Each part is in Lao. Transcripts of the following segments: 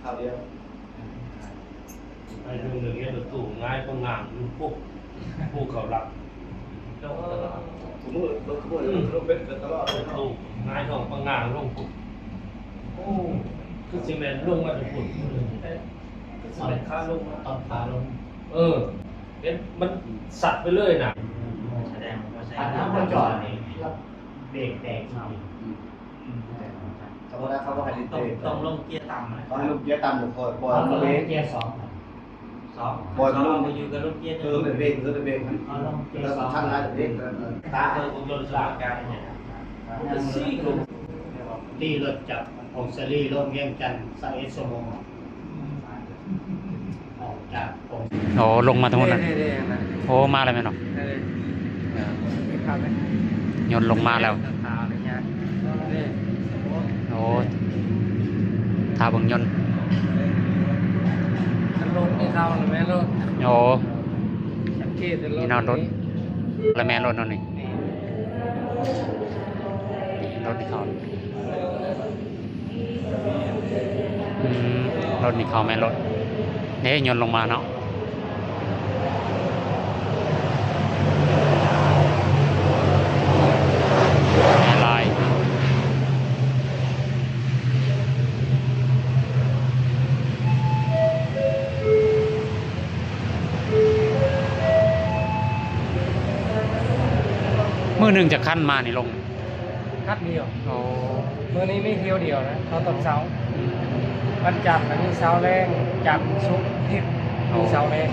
ຄາວດຽວ ໄປເຖິງເລື່ອງເຮັດລົດຕູ້ ຫງາຍປະງາງຢູ່ປຸບ ຜູ້ເຂົາລັກ ເຈົ້າຕະຫຼາດ ທຸກມື້ ລົດຕູ້ ລົດຕູ້ເປັນຕະຫຼອດ ລົດຕູ້ຫງາຍທ້ອງປະງາງລົງປຸບ ໂອ້ ຄືຊິແມ່ນລົງມາແຕ່ພຸ້ນ ຄືຊິແມ່ນຂາລົງມາ ຕອນຂາລົງ ເອີ ເຫັນມັນສັດໄປເລີຍນະ ສະແດງວ່າບໍ່ໃຊ້ ຄັນເຮົາບໍ່ຈອດນີ້ ເບຣກແຕກອີກ ອືມ ອືມ ເຂົາບໍ່ໄດ້ ເຂົາບໍ່ໃຫ້ເລີຍ ຕ້ອງລົງເກຍຕ່ຳ ເຂົາໃຫ້ລົງເກຍຕ່ຳ ບໍ່ຄ່ອຍ ບໍ່ ເຂົາກໍລົງເກຍສອງ ສອງ ບໍ່ລົງ ສອງ ຢູ່ກັບລົງເກຍ ເອີ ເບຣກ ເອີ ເບຣກ ເຂົາລົງເກຍສອງ ຄັນຫຼາຍເບຣກ ຕາ ເອີ ບໍ່ລົງສາການ ມັນກໍຊີ້ລົງ ລີລົດຈາກຜົ້ງສາລີລົງວຽງຈັນ ຊາວເອັດຊົ່ວໂມງ. ໂອ້ ລົງມາທາງພຸ້ນນະ ໂອ້ ມາແລ້ວແມ່ນບໍ່ ໂຍນລົງມາແລ້ວ ໂອ້ ຖ້າເບິ່ງຍົນ ໂອ້ ນີ້ນອນລົດ ແລ້ວແມ່ນລົດເນາະນີ້ ລົດນີ້ເຂົ້າ ອືມ ລົດນີ້ເຂົ້າແມ່ນລົດ ເດ້ ຍົນລົງມາເນາະ ແອລາຍ ມື້ໜຶ່ງຈັກຄັນມານີ້ລົງ? ຄັນດຽວ ໂອ້ ມື້ນີ້ມີທ່ຽວດຽວນະ ເຂົ້າຕອນເຊົ້າ ອືມ ວັນຈັນນະມີເຊົ້າແລງ ຈັນ ສຸກ ທິດ ໂອ້ ມີເຊົ້າແລງ.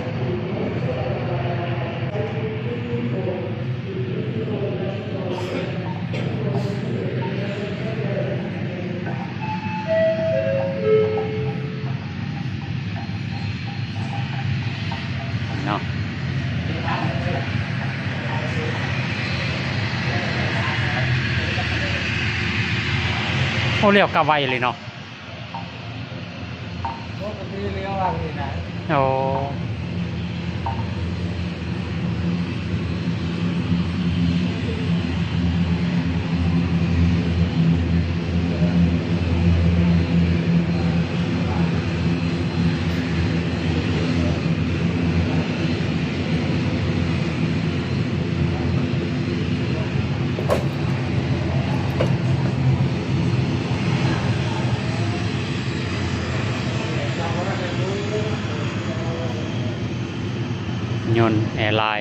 ເນາະ ໂອ້ ລ້ຽວກະໄວເລີຍເນາະ ໂອ້ ໂອ້. ຍົນແອລາຍ